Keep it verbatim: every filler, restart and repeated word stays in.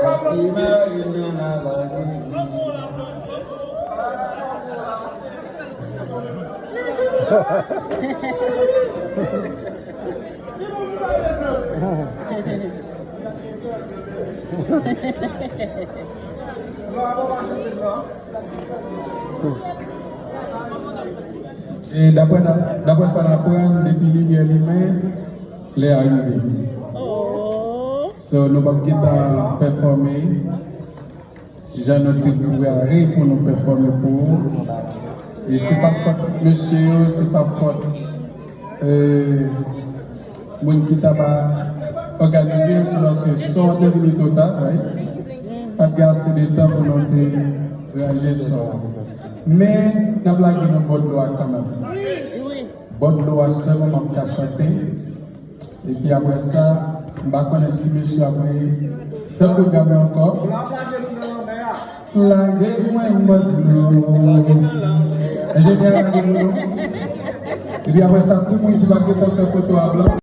Fatima, Inna la lage. E daprè, daprè sa n aprann, depi limyè limen, lè a rive. So, nou p ap gentan pèfòme jan nou te prare pou nou pèfòme pou ou. E se pa fòt mesye yo, se pa fòt, euh, moun ki ta ba òganize, se paske son an te vini twò ta, right? Pa t gen ase de tan pou nou te ranje son an. Men, n ap lage nou bò dlo a kanmenm. Bò dlo a sèlman m ap ka chante. Epi apre sa, m pa konnen si mesye ap fè pwogram nan ankò. Lage mwen bò dlo. Enjenyè, lage nou non. Epi apre sa, tout moun ki pa gentan fè foto a blan.